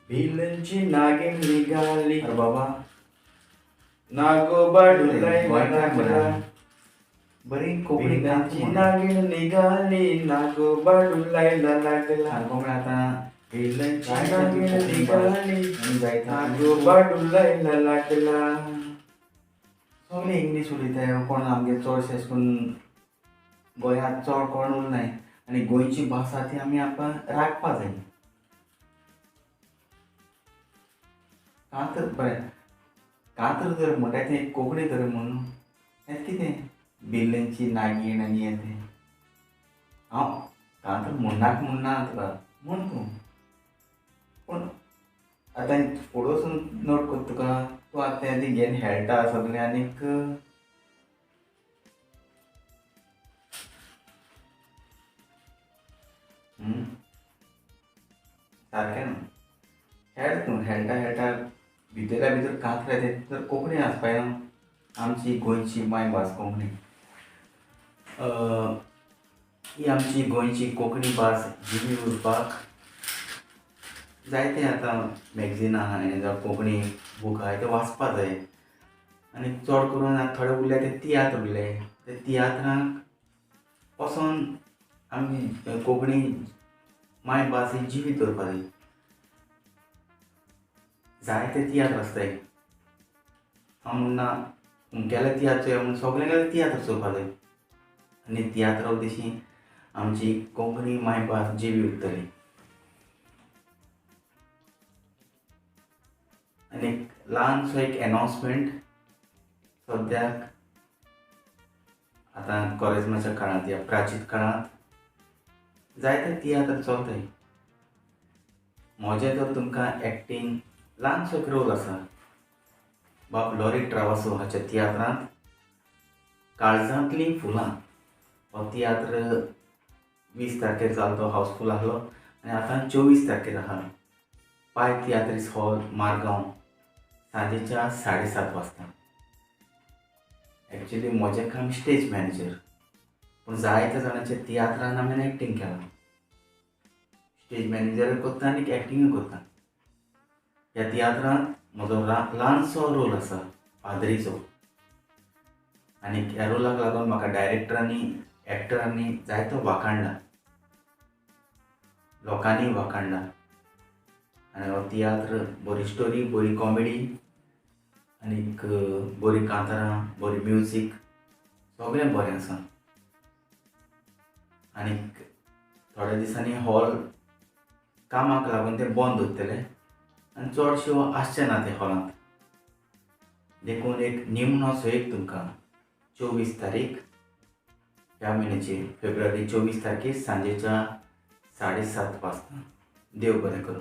भिलंची नागीण निघाली. अरे बाबा, नागोबा डुलायला गोंयकार मरे लागला. आमी. बरी कोंकणी कांत भिलंची म्हण. नागीण निघाली, नागोबा डुलायला लागला. सारको म्हळ्यार आतां भिलंची जायते आमी नागीण कोंकणी भास निघाली, आमी जायते आनी नागोबा डुलायला लागला. सगळे इंग्लीश उलयताय. कोण आमगे चडशे अशें करून गोंयांत चड कोण उलयनाय आनी गोंयची भास आहा ती आमी आमकां राखपा जाय. कांतर बरें, कांतर जर म्हणटाय तें कोंकणी तर म्हण न्हू, हें कितें बिल्लेंची नागीण आनी हें तें. हांव कांतर म्हणनाक म्हणना तुका, म्हण तूं, पूण आतां फुडें वचून नोट कोत्ता तुका, तूं आतां तें घेवन खेळटा सगळें आनीक सारकें न्हू. खेळ तूं, खेळटा खेळटा भितरल्या भितर कांतर येता तर कोंकणी आसपाक न्हू. आमची गोंयची मायभास कोंकणी, ही आमची गोंयची कोंकणी भास जिवी उरपाक जायते आतां मॅगझिनां आहा जावं कोंकणी बूक आहा ते वाचपा जाय. आनी चड करून आतां थोडे उरले ते तियात्र उरले, ते तियात्रांक पसून आमी कोंकणी मायभास ही जिवी दवरपा जाय. जायते तियात्र आसताय, हांव म्हणना अमक्याले तियात्र चोया म्हूण, सगल्यांगेले तियात्र चोवपा जाय आनी तियात्रा उद्देशी आमची कोंकणी मायभास जिवी उरतली. आनी एक ल्हानसो एक एनावन्समेंट, सद्याक आतां कोरेज्माच्या काळांत या प्राचीत काळांत जायते तियात्र चलताय. म्हजें तर तुमकां एक्टींग ल्हानसो एक रोल आसा, बाब लॉरी ट्रावासो हाच्या तियात्रांत काळजांतलीं फुलां हो तियात्र 20 तारखेर जालो, तो हावसफूल आहलो आनी आतां 24 तारखेर आहा पाय तियात्रीस हॉल मारगांव सांजेच्या 7:30 वाजता. एक्चुली म्हजें काम स्टेज मॅनेजर, पूण जायत्या जाणांच्या तियात्रान हांवें एक्टींग केलां. स्टेज मॅनेजर करता आनी एक्टिंगूय करता. ह्या तियात्रांत म्हजो ल्हानसो रोल आसा पाद्रीचो, आनी ह्या रोलाक लागून म्हाका डायरेक्टरांनी एक्टरांनी जायतो वाखाणला, लोकांनी वाखाणला. आनी हो तियात्र बरी स्टोरी, बरी कॉमेडी आनीक बरी कांतारां, बरी म्युजीक, सगळें बरें आसा. आनीक थोड्या दिसांनी हॉल कामाक लागून तें बंद दवरतले आनी चडश्यो आसचे ना ते हॉलांत, देखून एक निमणो एक तुमकां 24 तारीख ह्या म्हयन्याची फेब्रुवारी 24 तारखेर सांजेच्या 7:30 वाजता. देव बरें करूं.